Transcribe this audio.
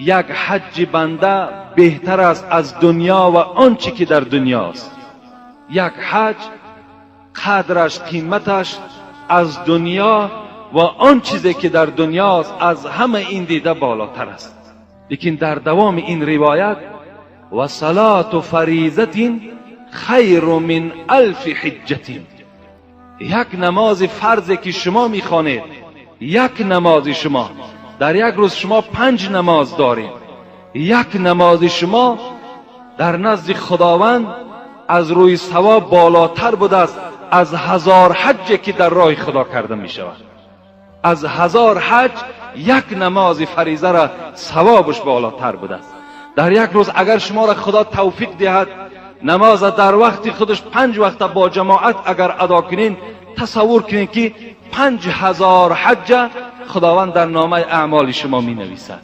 Як ҳаҷҷи банда беҳтар аст аз дунё ва он чӣ ки дар дунёст. Як ҳаҷ қадраш, қиматаш аз дунё ва он чизе ки дар дунёст, аз ҳама ин дида болотар аст. Лекин дар давоми ин ривоят: ва салату фаризатин хайру мин алфи ҳиҷҷатин. Як намози фарзе ки шумо мехонед, як намози шумо дар як рӯз, шумо панҷ намоз доред, як намози шумо дар назди Худованд аз рӯи савоб болотар будааст аз 1000 ҳаҷҷе ки дар роҳи Худо карда мешавад. Аз 1000 ҳаҷ як намози фаризаро савобаш болотар будааст. Дар як рӯз агар шуморо Худо тавфиқ диҳад, намоза дар вақти худаш панҷ вақта бо ҷамоат агар адо кунед, тасаввур кунед, ки 5000 ҳаҷҷа Худованд дар номаи аъмоли шумо менависад.